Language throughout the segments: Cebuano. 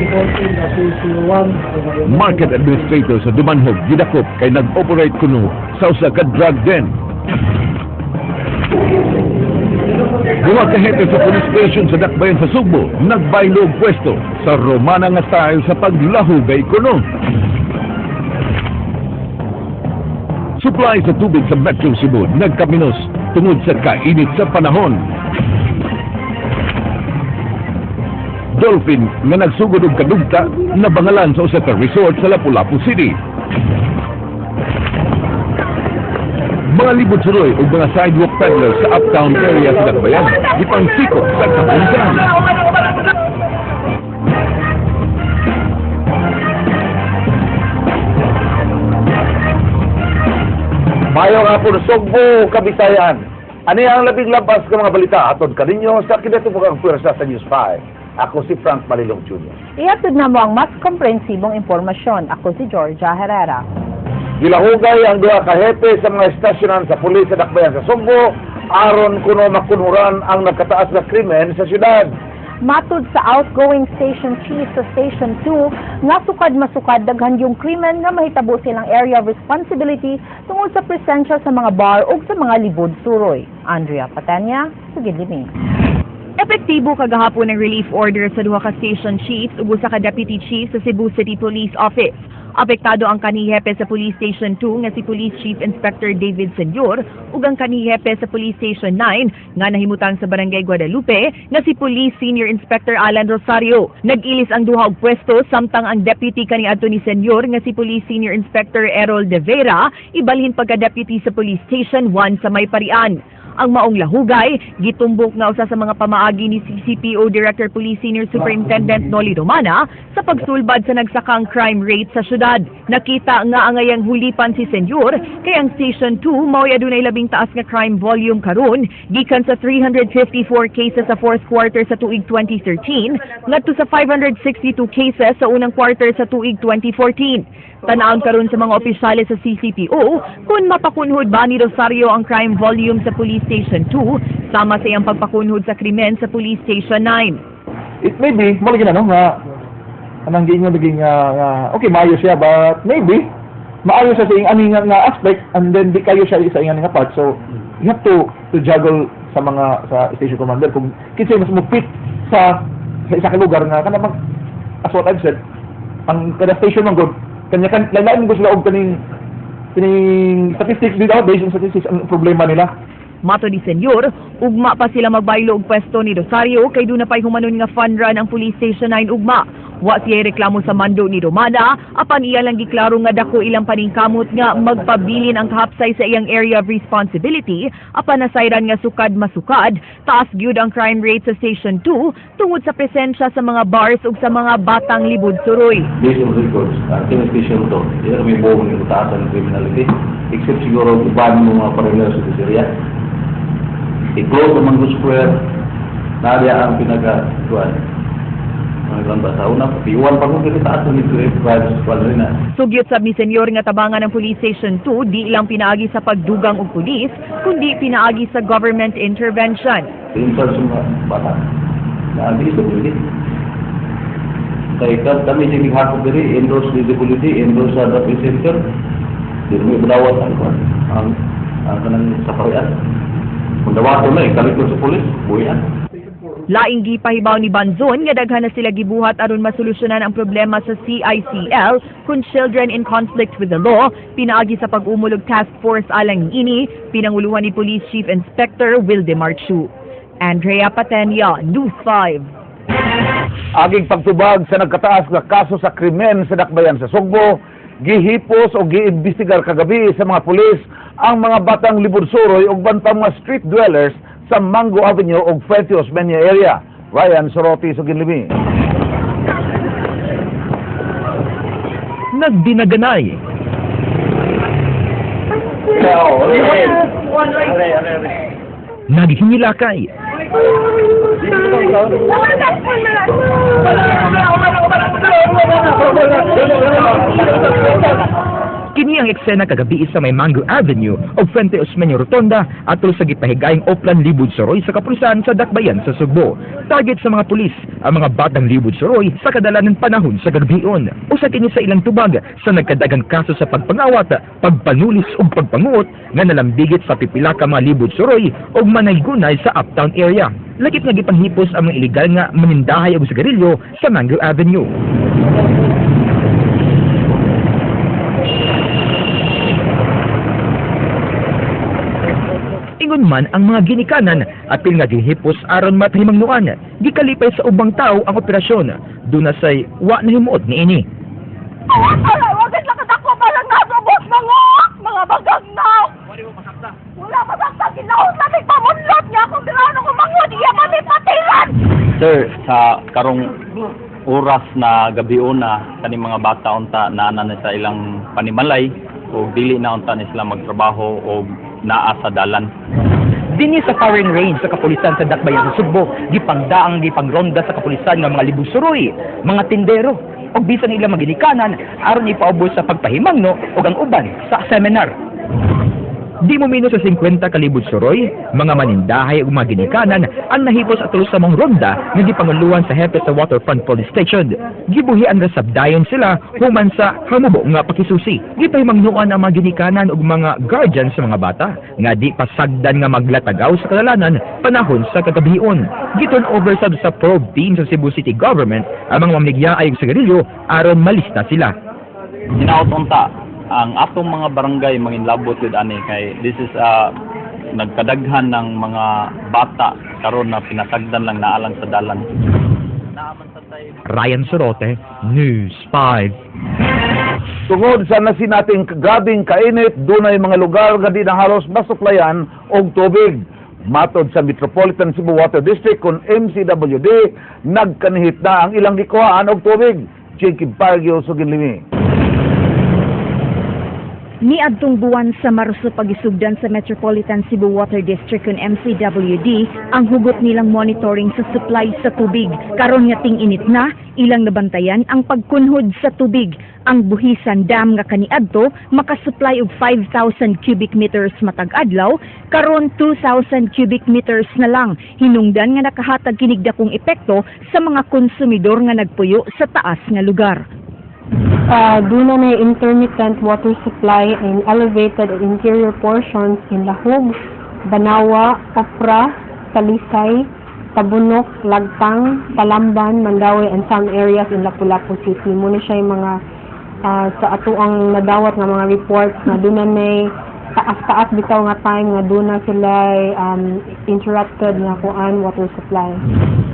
2014-01. Market administrator sa Dumanhog gidakop kay nag-operate kuno sa usa ka drug den. Duha ka hepe sa police station sa Dakbayan sa Sugbo nagbaylo og pwesto sa Romana nga style sa paglahugay kuno. Supply sa tubig sa Metro Cebu nagkaminos tungod sa kainit sa panahon. Dolphin nga nagsugod og kadugta nabangalan sa usa ka resort sa Lapu-Lapu City. Mga libod suroy ug mga sidewalk peddlers sa uptown area sa Dakbayan gipangsikot sa kapulisan. Mayong hapon, Sugbo, Kabisayan. Ani ang labing labas nga mga balita atod kaninyo sa kinatibukang puwersa sa News 5. Ako si Frank Malilong Jr. Ihatod na mo ang mas komprehensibong impormasyon. Ako si Georgia Herrera. Gilahugay ang duha ka hepe sa mga estasyonan sa pulis sa Dakbayan sa Sugbo aron kuno makunhuran ang nagkataas na krimen sa syudad. Matud sa outgoing station chief sa Station 2, nga sukad masukad daghan yung krimen nga mahitabo silang area of responsibility tungod sa presensya sa mga bar ug sa mga libod suroy. Andrea Patanya, Sugid Limi. Epektibo kagahapon ang relief order sa duha ka station chiefs ug usa ka deputy chief sa Cebu City Police Office. Apektado ang kanihepe sa Police Station 2 nga si Police Chief Inspector David Senyor ug ang kanihepe sa Police Station 9 nga nahimutang sa Barangay Guadalupe nga si Police Senior Inspector Alan Rosario. Nag-ilis ang duha og pwesto samtang ang deputy kaniadto ni Senyor nga si Police Senior Inspector Errol De Vera ibalhin pagka deputy sa Police Station 1 sa Mayparian. Ang maong lahugay, gitumbok nga usa sa mga pamaagi ni CCPO Director Police Senior Superintendent Noli Romana sa pagsulbad sa nagsakang crime rate sa syudad. Nakita nga angayang hulipan si Senyor kay ang Station 2 mao'y adunay labing taas nga crime volume karon gikan sa 354 cases sa fourth quarter sa tuig 2013 ngadto sa 562 cases sa unang quarter sa tuig 2014. Tanawon karon sa mga opisyales sa CCPO kung mapakunhod ba ni Rosario ang crime volume sa Police Station 2 sama sa iyang pagpakunhod sa krimen sa Police Station 9. It may be, mo lagi na no, nga, anang giingon lagi nga, nga, okay, maayo siya, but maybe, maayo siya sa iyang ani nga aspect, and then di kayo siya sa iyang ani nga part. So, you have to juggle sa mga, sa station commander, kung kinsay mas mo fit sa isa ka lugar nga, kanang, as what I've said, ang kada station man good, kanya kan lain mo sila og kaning kaning statistics dito, based on statistics ang problema nila. Mato ni Senyor, ugma pa sila magbaylo og pwesto ni Rosario kay duna pay humanon nga fun run ang Police Station 9 ugma. Wa siya reklamo sa mando ni Romana, apan iya lang giklaro nga dako ilang paningkamot nga magpabilin ang kahapsay sa iyang area of responsibility, apan nasayran nga sukad masukad, taas gyud ang crime rate sa Station 2 tungod sa presensya sa mga bars ug sa mga batang libod suroy. Based on records, kini station to, di na kami buong ng taasan ng criminality, except siguro uban ng mga foreigners sa this area. I-close ang Mango Square, naariya ang pinaka-kuan. Mga ba sa una, iwan pa kung taas ng crimes kuan rin na. Sugyot sab ni Senyor nga tabangan ng Police Station 2 di lang pinaagi sa pagdugang og pulis, kundi pinaagi sa government intervention. In charge sa mga bata, na disability. Kaya kami sinighakot diri, endorse disability, endorse sa drop center, di mo ibadawat ang kuan, ang kanang safarian. Kung dawaton na, ikalikod sa pulis, buhian. Laing gipahibaw ni Banzon nga daghan na sila gibuhat aron masolusyonan ang problema sa CICL kung Children in Conflict with the Law, pinaagi sa pag-umulog task force alang niini, pinanguluhan ni Police Chief Inspector Wildemar Chu. Andrea Patenia, News 5. Aging pagtubag sa nagkataas nga kaso sa krimen sa Dakbayan sa Sugbo, gihipos o giimbestigar kagabi sa mga pulis ang mga batang libod suroy ug bantang mga street dwellers sa Mango Avenue ug Fuente Osmeña area. Ryan Soroti, Suginlimi. Nagdinaganay. Naghihilakay. Kini ang eksena kagabi sa may Mango Avenue o Fuente Osmeña Rotonda atol sa gipahigayong Oplan Libud Suroy sa kapulisan sa Dakbayan sa Sugbo. Target sa mga pulis ang mga batang libud suroy sa kadalanan panahon sa gabhion. Usa kini sa ilang tubag sa nagkadagang kaso sa pagpangawat, pagpanulis ug pagpanguot nga nalambigit sa pipila ka mga libud suroy ug manaygunay sa uptown area. Lakip nga gipanghipos ang mga iligal nga manindahay og sigarilyo sa Mango Avenue. Ingon man ang mga ginikanan apil nga gihipos aron matahimangnoan, gikalipay sa ubang tao ang operasyon. Duna say wa nahimuot niini. Wala kadako parang nasubos mga mga bagagnaw. Wala masakta, gilahon na may pamunlot niya kung birano ko mangod, iya pa may patilan. Sir, sa karong oras na gabi una, kaning mga bata unta naa na sa ilang panimalay o dili na unta ni sila magtrabaho o naa sa dalan. Dinhi sa firing range sa kapulisan sa Dakbayan sa Sugbo, gipangdaang gipangronda sa kapulisan nga mga libud suroy, mga tindero, ug bisan ilang maginikanan aron ipaubos sa pagpahimangno ug ang uban sa seminar. Di mo minus sa 50 kalibud suroy, mga manindahay ug mga ginikanan ang nahipos atol sa mong ronda nga gipanguluhan sa hepe sa Waterfront Police Station. Gibuhian ra sabdayon sila human sa hamubo nga pakisusi. Gipahimangnoan ang mga ginikanan ug mga guardian sa mga bata nga di pasagdan nga maglatagaw sa kadalanan panahon sa kagabion. Giturn over sab sa probe team sa Cebu City Government ang mga mamaligya ay og sigarilyo aron malista sila. Hinaot unta ang atong mga barangay manginlabot gud ani kay this is nagkadaghan ng mga bata karon na pinasagdan lang naalang sa dalan. Ryan Sorote, News 5. Tungod sa nasinating grabing kainit, dunay mga lugar nga di na halos masuplayan og tubig. Matod sa Metropolitan Cebu Water District kon MCWD, nagkanihit na ang ilang gikuhaan og tubig. Chinky Barrio, Suginlimi. Niadtong buwan sa Marso pagisugdan sa Metropolitan Cebu Water District kon MCWD ang hugot nilang monitoring sa supply sa tubig. Karon nga ting-init na, ilang nabantayan ang pagkunhod sa tubig. Ang Buhisan Dam nga kaniadto makasupply og 5,000 cubic meters matag adlaw, karon 2,000 cubic meters na lang. Hinungdan nga nakahatag kinig dakong epekto sa mga konsumidor nga nagpuyo sa taas nga lugar. Duna na intermittent water supply in elevated and interior portions in Lahug, Banawa, Opra, Talisay, Tabunok, Lagtang, Talamban, Mandaue, and some areas in Lapu-Lapu City. Muna siya yung mga sa ato ang nadawat nga mga reports na duna na taas-taas bitaw nga time nga duna sila interrupted nga kuan water supply.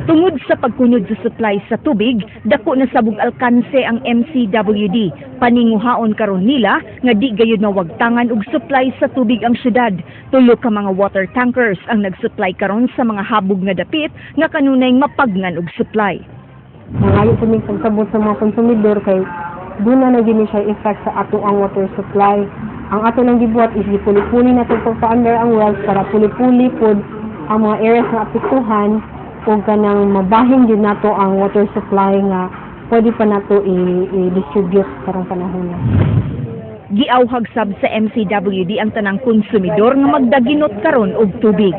Tungod sa pagkunod sa supply sa tubig, dako na sabog alkanse ang MCWD. Paninguhaon karon nila nga di gayud mawagtangan og supply sa tubig ang syudad. Tulo ka mga water tankers ang nagsupply karon sa mga habog nga dapit nga kanunay mapagnan og supply. Nangayo po ning pagsabot sa mga konsumidor kay duna na gini siya effect sa ato ang water supply. Ang ato lang gibuhat is gipuli-puli nato pagpa-under ang wells para puli-puli pod ang mga areas nga apektuhan o kanang mabahin din nato ang water supply nga pwede pa nato i-distribute karong panahon na. Giawhag sab sa MCWD ang tanang konsumidor nga magdaginot karon og tubig.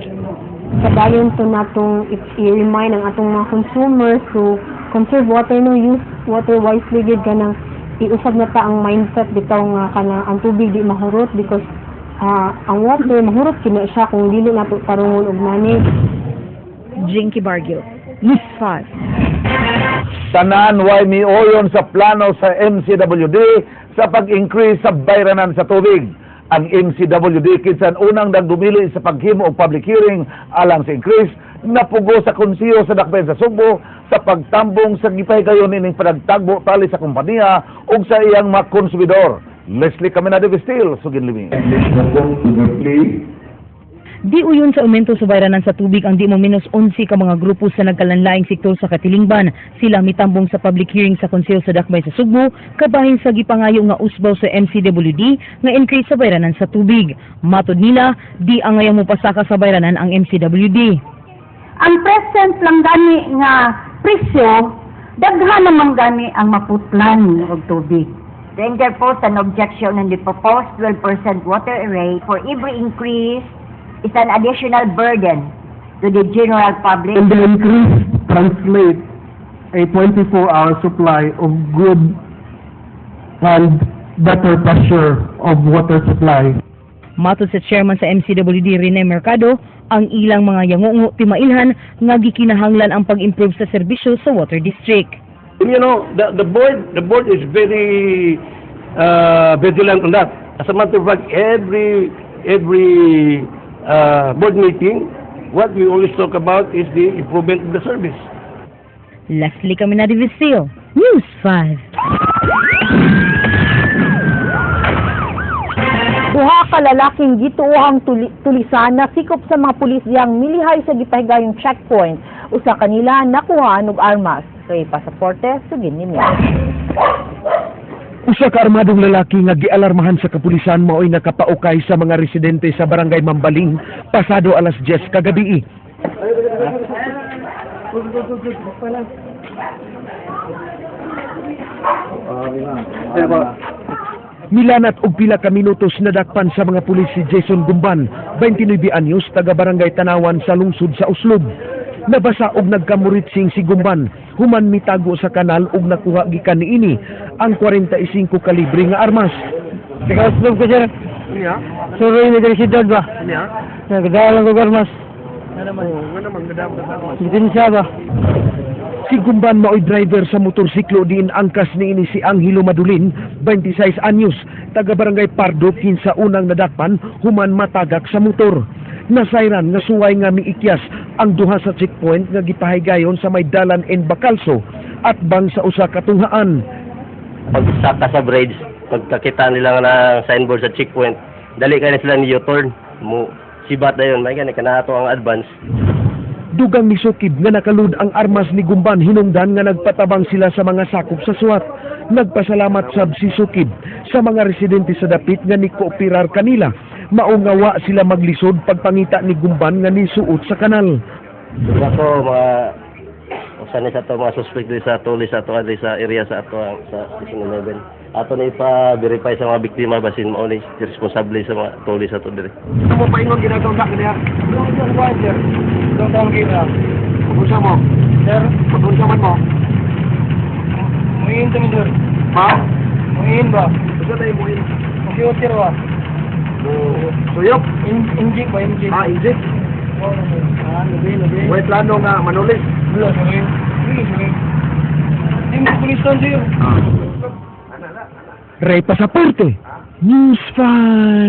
Kadayon to natong i-remind ang atong mga consumers to conserve water, no, use water wisely gid, kanang iusab na ta ang mindset bitaw nga kanang ang tubig di mahurot because ang water mahurot kini siya kung dili nato tarungon og manage. Jinky Bargil, News 5. Tanan way mioyon sa plano sa MCWD sa pag-increase sa bayranan sa tubig. Ang MCWD kinsan unang nagdumili sa paghimo og public hearing alang sa increase, napugo sa konseho sa Dakbayan sa Sugbo sa pagtambong sa gipahigayon ining panagtagbo tali sa kompanya ug sa iyang mga konsumidor. Leslie Caminade Vestil, Suginlimi. Di uyon sa aumento sa bayranan sa tubig ang di mo minus 11 ka mga grupo sa nagkalanlaing sektor sa katilingban. Sila mitambong sa public hearing sa Konseho sa Dakbay sa Sugbo, kabahin sa gipangayo nga usbaw sa MCWD nga increase sa bayranan sa tubig. Matod nila, di angayang mopasaka sa bayranan ang MCWD. Ang present lang gani nga presyo, daghan naman gani ang maputlan og tubig. To interpose an objection on the proposed 12% water rate, for every increase is an additional burden to the general public. And the increase translate a 24-hour supply of good and better pressure of water supply. Matod sa chairman sa MCWD Rene Mercado, ang ilang mga yangungo timailhan nga gikinahanglan ang pag-improve sa serbisyo sa water district. The board is very vigilant on that. As a matter of fact, every board meeting, what we always talk about is the improvement of the service. Leslie Caminadi Visil, News 5. Duha ka lalaking gituohang tulisan na sikop sa mga pulis diyang milihay sa gipahigayong checkpoint. Usa kanila nakuhaan og armas. Kay pasaporte sugin ninyo. Usa ka armadong lalaki nga gialarmahan sa kapulisan mao'y nakapaukay sa mga residente sa barangay Mambaling pasado alas 10 kagabi. Milanat og pila ka minutos nadakpan sa mga pulis si Jason Gumban, 29 anyos, taga barangay Tanawan sa lungsod sa Oslob. Nabasa og nagkamuritsing si Gumban, human mitago sa kanal og nakuha gikan niini ang 45 kalibre nga armas. Taga Oslob ko, sir. Suroy ni diri siyudad ba? Nagdala ko armas. Lisensya ba? Si Gumban mao'y driver sa motorsiklo diin angkas niini si Angelo Madulin, 26 anyos, taga barangay Pardo, kinsa unang nadakpan human matagak sa motor. Nasayran nga suway nga miikyas ang duha sa checkpoint nga gipahigayon sa may dalan en Bacalso at bang sa usa ka tunghaan. Pagsaka sa bridge, pagkakita nila nga ng signboard sa checkpoint, dali kay na sila ni U-turn. Mo sibat na yun, may gani kanato ang advance. Dugang nisukib nga nakalud ang armas ni Gumban hinungdan nga nagpatabang sila sa mga sakop sa SWAT. Nagpasalamat sab si Sukib sa mga residente sa dapit nga nikooperar kanila. Mao nga wa sila maglisod pagpangita ni Gumban nga nisuot sa kanal. Ako mga usa ni sa ato mga suspect diri sa tulis sa ato diri sa area sa ato ang sa Station 11. Ato na ipa-verify sa mga biktima basin mao ni responsable sa mga tulis ato diri. Mo paingon ginagawa sa kaniya. Sir, Pagunsa mo? Sir? Pagunsa man mo? Muin to mi, sir. Ha? Muin ba? Unsa tayo muin? Computer ba? Suyop? Injik ba? Injik. Ah, injik? Ah, lubi, lubi. Way plano nga manulis? Wala, sorry. Wala, sorry. Di mo pulisan, sir. Ray Pasaporte, News 5.